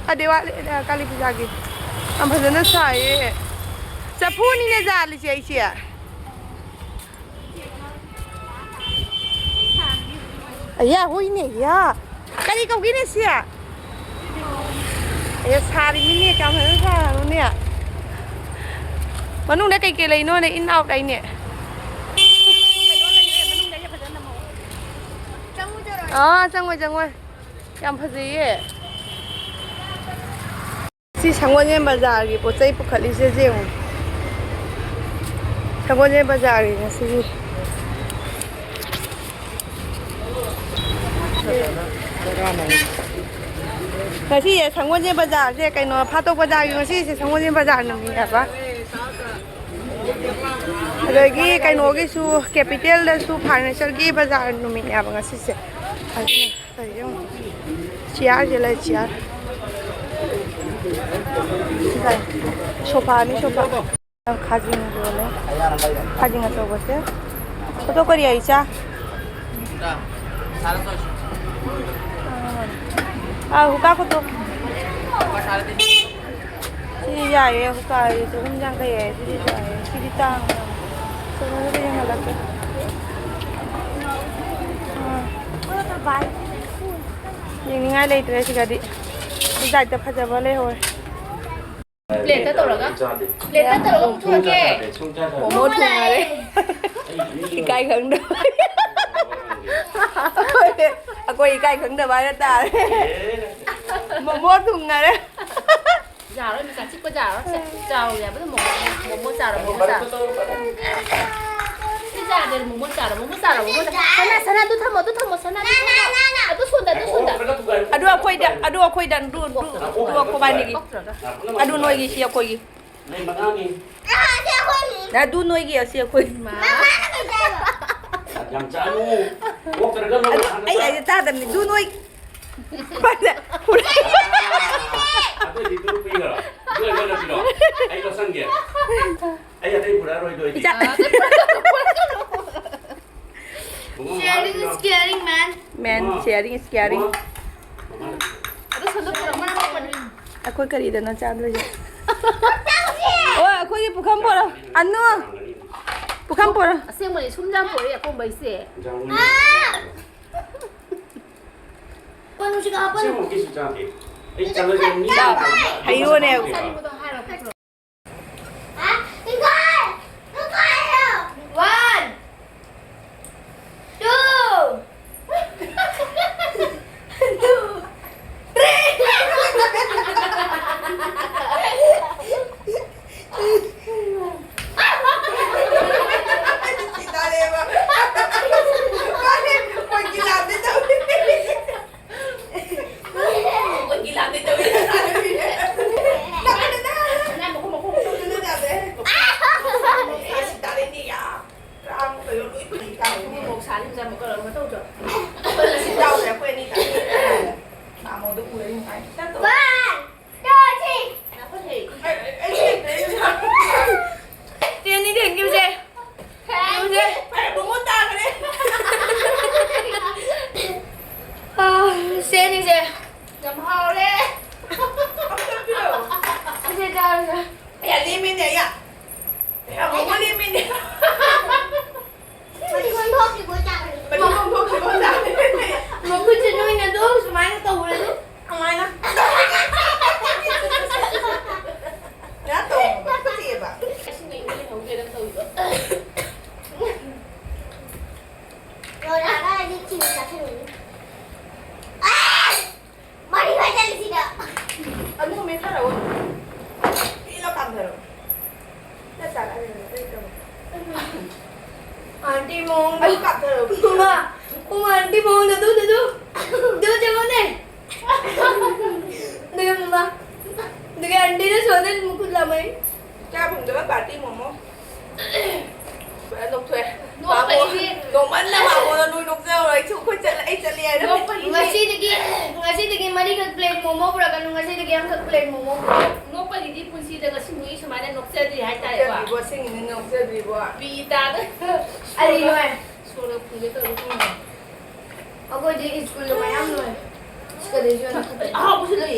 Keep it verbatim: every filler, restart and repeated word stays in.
ꯑꯗꯩ ꯋꯥꯠꯂꯤ, ꯑ, ꯀꯥꯂꯤ ꯄꯨꯖꯥꯒꯤ꯫ ꯌꯥꯝ ꯐꯖꯅ ꯁꯥꯏꯌꯦ꯫ ꯆꯐꯨꯅꯤꯅꯦ ꯖꯥꯜꯂꯤꯁꯦ ꯑꯩꯁꯦ꯫ ꯑꯌꯥ, ꯍꯨꯏꯅꯦ, ꯌꯥ꯫ ꯀꯔꯤ ꯀꯧꯒꯦꯅꯦ ꯁꯤ? ꯑꯌꯥ, ꯁꯥꯔꯤꯃꯤꯅꯦ, ꯀꯌꯥꯝ ꯐꯖꯅ ꯁꯥꯔꯅꯣꯅꯦ꯫ ꯃꯅꯨꯡꯗ ꯀꯩꯀꯩ ꯂꯩꯅꯣꯅꯦ, in out ꯍꯥꯏꯅꯦ꯫ ꯑꯥ, ꯆꯪꯉꯣꯏ, ꯆꯪꯉꯣꯏ꯫ ꯌꯥꯝ ꯐꯖꯩꯌꯦ꯫ ꯁꯤ ꯁꯪꯒꯣꯜꯖꯦꯟ ꯕꯖꯥꯔꯒꯤ ꯄꯣꯠ ꯆꯩ ꯄꯨꯈꯠꯂꯤꯁꯦ ꯌꯦꯡꯉꯨ꯫ ꯁꯪꯒꯣꯜꯖꯦꯟ ꯕꯖꯥꯔꯒꯤ ꯉꯁꯤꯒꯤ꯫ ꯉꯁꯤꯁꯦ ꯁꯪꯒꯣꯜꯖꯦꯟ ꯕꯖꯥꯔꯁꯦ ꯀꯩꯅꯣ, ꯐꯥꯇꯣꯛ ꯕꯖꯥꯔꯒꯤ ꯉꯁꯤꯁꯦ ꯁꯪꯒꯣꯜꯖꯦꯟ ꯕꯖꯥꯔ ꯅꯨꯃꯤꯠꯅꯦꯕ꯫ ꯑꯗꯒꯤ ꯀꯩꯅꯣꯒꯤꯁꯨ, ꯀꯦꯄꯤꯇꯦꯜꯗꯁꯨ ꯐꯔꯅꯤꯆꯔꯒꯤ ꯕꯖꯥꯔ ꯅꯨꯃꯤꯠꯅꯦꯕ ꯉꯁꯤꯁꯦ꯫ ꯑꯗꯨꯅ ꯀꯩꯅꯣ ꯌꯦꯡꯉꯨ꯫ ꯆꯤꯌꯥꯔꯁꯦ ꯂꯩ, ꯆꯤꯌꯥꯔ꯫ ꯁꯤ ꯂꯩ꯫ ꯁꯣꯐꯥꯅꯤ, ꯁꯣꯐꯥ꯫ ꯈꯥꯖꯤꯡ ꯌꯣꯜꯂꯦ꯫ ꯈꯥꯖꯤꯡ ꯑꯆꯧꯕꯁꯦ꯫ ꯐꯣꯇꯣ ꯀꯔꯤ ꯍꯥꯏ, ꯏꯆꯥ? ꯑꯥ, ꯍꯨꯀꯥ ꯐꯣꯇꯣ꯫ ꯁꯤ ꯌꯥꯏꯌꯦ, ꯍꯨꯀꯥ ꯆꯍꯨꯝ ꯌꯥꯡꯈꯩ ꯍꯥꯏꯌꯦ꯫ ꯁꯤꯗꯤ ꯌꯥꯏꯌꯦ꯫ ꯁꯤꯗꯤ ꯇꯥꯡꯉꯦ꯫ ꯀꯩꯅꯣꯗꯨꯗ ꯌꯦꯡꯍꯜꯂꯛꯀꯦ꯫ ꯑꯥ꯫ ꯌꯦꯡꯅꯤꯡꯉꯥꯏ ꯂꯩꯇ꯭ꯔꯦ ꯁꯤꯒꯗꯤ꯫ ꯁꯤ ꯁꯥꯏꯠꯇ ꯐꯖꯕ ꯂꯩꯍꯧꯔꯦ꯫ ꯄ꯭ꯂꯦꯠꯇ ꯇꯧꯔꯒ, ꯄ꯭ꯂꯦꯠꯇ ꯇꯧꯔꯒ ꯄꯨꯊꯣꯔꯛꯀꯦ꯫ ꯃꯣꯃꯣ ꯊꯨꯡꯉꯔꯦ꯫ ꯏꯀꯥꯏ ꯈꯪꯗꯕ꯫ ꯑꯩꯈꯣꯏ, ꯑꯩꯈꯣꯏ ꯏꯀꯥꯏ ꯈꯪꯗꯕ ꯍꯥꯏꯅ ꯇꯥꯔꯦ꯫ ꯃꯣꯃꯣ ꯊꯨꯡꯉꯔꯦ꯫ ꯌꯥꯔꯣꯏ, ꯃꯤꯀꯥ ꯆꯤꯛꯄ ꯌꯥꯔꯣꯏ꯫ ꯁꯦ, ꯆꯥꯎ ꯌꯥꯕꯗ ꯃꯣꯃꯣ, ꯃꯣꯃꯣ ꯆꯥꯔꯣ, ꯃꯣꯃꯣ ꯆꯥꯔꯣ꯫ ꯁꯤ ꯆꯥꯗꯦ, ꯃꯣꯃꯣ ꯆꯥꯔꯣ, ꯃꯣꯃꯣ ꯆꯥꯔꯣ, ꯃꯣꯃꯣ ꯆꯥꯔꯣ꯫ ꯁꯅꯥ, ꯁꯅꯥ, ꯑꯗꯨ ꯊꯝꯃꯣ, ꯑꯗꯨ ꯊꯝꯃꯣ, ꯁꯅꯥ, ꯑꯗꯨ ꯊꯝꯃꯣ꯫ ꯑꯗꯨ ꯁꯣꯝꯗ, ꯑꯗꯨ ꯁꯣꯝꯗ꯫ ꯑꯗꯨ ꯑꯩꯈꯣꯏꯗ, ꯑꯗꯨ ꯑꯩꯈꯣꯏꯗ, ꯑꯗꯨ, ꯑꯗꯨ, ꯑꯗꯨ ꯑꯩꯈꯣꯏꯕꯥꯅꯤꯒꯤ꯫ ꯑꯗꯨ ꯅꯣꯏꯒꯤ, ꯁꯤ ꯑꯩꯈꯣꯏꯒꯤ꯫ ꯅꯣꯏ ꯃꯉꯥꯅꯤ꯫ ꯑꯗꯨ ꯅꯣꯏꯒꯤ, ꯑꯁꯤ ꯑꯩꯈꯣꯏ꯫ ꯃꯥ꯫ ꯌꯥꯝ ꯆꯥꯅꯨ꯫ ꯑꯣꯛꯇ꯭ꯔꯒ ꯂꯧ ꯑꯗꯨ ꯍꯥꯟꯅ ꯑꯩ ꯆꯥ꯫ ꯍꯥꯏꯁꯦ ꯇꯥꯗꯕꯅꯤ꯫ ꯑꯗꯨ ꯅꯣꯏ꯫ ꯑꯗꯨꯏꯗꯤ ꯇꯨꯔꯨ ꯄꯤꯈ꯭ꯔꯣ꯫ ꯑꯗꯨ ꯑꯩꯉꯣꯟꯗ ꯄꯤꯔꯣ꯫ ꯑꯩ ꯂꯧꯁꯟꯒꯦ꯫ ꯑꯩ ꯑꯇꯩ ꯄꯨꯔꯛꯑꯔꯣꯏꯗꯣ ꯑꯩꯗꯤ꯫ ꯏꯆꯥ꯫ ꯃꯃꯥ, ꯃꯃꯥ, sharing is ꯄꯤꯔꯣ꯫ Caring, man. Man, ꯃꯃꯥ꯫ Sharing is caring. ꯃꯃꯥ꯫ ꯑꯗꯨ ꯁꯣꯝꯗ ꯄꯨꯔꯛꯑꯣ, ꯃꯥꯅ ꯂꯧꯕꯅꯤ꯫ ꯑꯩꯈꯣꯏ ꯀꯔꯤꯗꯅꯣ ꯆꯥꯗꯣꯏꯁꯦ? ꯑꯣ, ꯑꯩꯈꯣꯏꯒꯤ ꯄꯨꯈꯝ ꯄꯣꯔꯣ꯫ ꯑꯅꯨ, ꯄꯨꯈꯝ ꯄꯣꯔꯣ꯫ ꯑꯁꯦꯡꯕꯅꯤ, ꯁꯨꯝ ꯌꯥꯝ ꯄꯣꯔꯛꯑꯦ ꯑꯀꯣꯝꯕꯩꯁꯦ꯫ ꯀꯣꯟꯅꯨꯡꯁꯤꯒ ꯍꯥꯞꯄꯜꯂꯨ꯫ ꯏꯆꯦꯃꯨꯛꯀꯤꯁꯨ ꯆꯥꯗꯦ꯫ ꯑꯩ ꯆꯠꯂꯒꯦ, ꯃꯤ ꯆꯥꯎ꯫ ꯍꯩꯌꯣꯅꯦ꯫ ꯆꯥꯅꯤꯡꯕꯗꯣ ꯍꯥꯏꯔꯣ꯫ One, two, two, three. ꯆꯦꯅꯤ ꯊꯦꯡꯀ꯭ꯌꯨꯁꯦ꯫ ꯊꯦꯡꯀ꯭ꯌꯨꯁꯦ꯫ ꯑꯥ, ꯆꯦꯅꯤꯁꯦ꯫ ꯌꯥꯝ ꯍꯥꯎꯔꯦ꯫ ꯁꯤꯁꯦ ꯆꯥꯔꯁꯦ꯫ ꯑꯌꯥ, ꯂꯦꯝꯃꯦꯅꯦ, ꯑꯌꯥ꯫ ꯑꯌꯥ, ꯃꯣꯃꯣ ꯂꯦꯝꯃꯦꯅꯦ꯫ ꯃꯊꯤꯕꯣꯡ ꯊꯣꯛꯇ꯭ꯔꯤꯕꯣ ꯆꯥꯕꯅꯤ꯫ ꯃꯊꯤꯕꯣꯡ ꯊꯣꯛꯇ꯭ꯔꯤꯕꯣ ꯆꯥꯕꯅꯤ꯫ ꯃꯈꯨꯠꯁꯦ ꯅꯣꯏꯅ ꯑꯗꯨꯝ ꯁꯨꯃꯥꯏꯅ ꯇꯧꯔꯦ ꯑꯗꯨꯝ꯫ ꯀꯃꯥꯏꯅ? ꯉꯥ ꯇꯧꯕ ꯐꯠꯇꯦꯕ꯫ ꯏꯁꯤꯡ ꯂꯩꯕ ꯂꯩꯍꯧꯗꯦ ꯅꯪ ꯇꯧꯔꯤꯗꯣ꯫ ꯂꯣꯏꯔꯛꯑꯒ ꯑꯩꯗꯤ ꯆꯤꯅꯤ ꯆꯥꯁꯤꯟꯒꯅꯤ꯫ ꯑꯥ! ꯃꯔꯤ ꯐꯥꯏꯖꯜꯂꯤꯁꯤꯗ꯫ ꯑꯗꯨ ꯃꯦꯠꯊꯔꯛꯑꯣ꯫ ꯄꯤꯛꯅ ꯀꯥꯝꯊꯔꯛꯑꯣ꯫ ꯅꯪ ꯆꯥꯔꯛꯑꯅꯤ, ꯑꯩ ꯇꯧꯔꯦ꯫ ꯑꯥꯟꯇꯤ ꯃꯑꯣꯡꯗ꯫ ꯑꯗꯨ ꯀꯥꯝꯊꯔꯛꯑꯣ꯫ ꯃꯃꯥ, ꯃꯃꯥ, ꯑꯥꯟꯇꯤ ꯃꯑꯣꯡꯗ ꯑꯗꯨ, ꯑꯗꯨ, ꯑꯗꯨ꯫ ꯑꯗꯨ ꯌꯦꯡꯉꯨꯅꯦ꯫ ꯑꯗꯨꯒ ꯃꯃꯥ, ꯑꯗꯨꯒ ꯑꯥꯟꯇꯤꯅ ꯁꯣꯝꯗ ꯃꯈꯨꯠ ꯂꯥꯝꯃꯛꯏ꯫ ꯆꯥ ꯐꯪꯗꯕ ꯄꯥꯔꯇꯤ ꯃꯣꯃꯣ꯫ ꯄꯨꯔꯥ ꯅꯣꯛꯊꯣꯛꯑꯦ꯫ ꯅꯣꯛꯄꯒꯤꯗꯤ ꯃꯥꯃꯣ, ꯅꯣꯡꯃꯟꯅ ꯃꯥꯃꯣꯅ ꯅꯣꯏ ꯅꯣꯛꯆꯍꯧꯔꯣ꯫ ꯑꯩꯁꯨ ꯑꯩꯈꯣꯏ ꯆꯠꯂꯦ, ꯑꯩ ꯆꯠꯂꯦ ꯍꯥꯏꯔꯝꯃꯦ꯫ ꯅꯣꯛꯄꯒꯤꯗꯤ ꯉꯁꯤꯗꯒꯤ, ꯉꯁꯤꯗꯒꯤ ꯃꯔꯤꯈꯛ ꯄ꯭ꯂꯦꯠ ꯃꯣꯃꯣ ꯄꯨꯔꯛꯀꯅꯨ, ꯉꯁꯤꯗꯒꯤ ꯑꯃꯈꯛ ꯄ꯭ꯂꯦꯠ ꯃꯣꯃꯣ ꯄꯨꯔꯛꯑꯣ꯫ ꯅꯣꯛꯄꯒꯤꯗꯤ ꯄꯨꯟꯁꯤꯗ ꯉꯁꯤ ꯅꯣꯛꯏ ꯁꯨꯃꯥꯏꯅ ꯅꯣꯛꯆꯗ꯭ꯔꯤ ꯍꯥꯏꯇꯥꯔꯦꯀꯣ꯫ ꯅꯣꯛꯆꯗ꯭ꯔꯤꯕꯣ? ꯑꯁꯦꯡꯀꯤꯅꯦ ꯅꯣꯛꯆꯗ꯭ꯔꯤꯕꯣ? ꯄꯤ ꯇꯥꯗ꯫ ꯑꯩ ꯂꯣꯏ꯫ ꯁꯣꯔꯒ ꯐꯨꯟꯒꯦ ꯇꯧꯔꯦ꯫ ꯑꯩꯈꯣꯏꯗꯤ ꯁ꯭ꯀꯨꯜꯗ ꯃꯌꯥꯝ ꯂꯣꯏ꯫ ꯁꯤꯗꯩꯁꯨ ꯍꯦꯟꯅ ꯐꯠꯇꯦ꯫ ꯑꯍꯥꯎꯕꯁꯨ ꯂꯩ꯫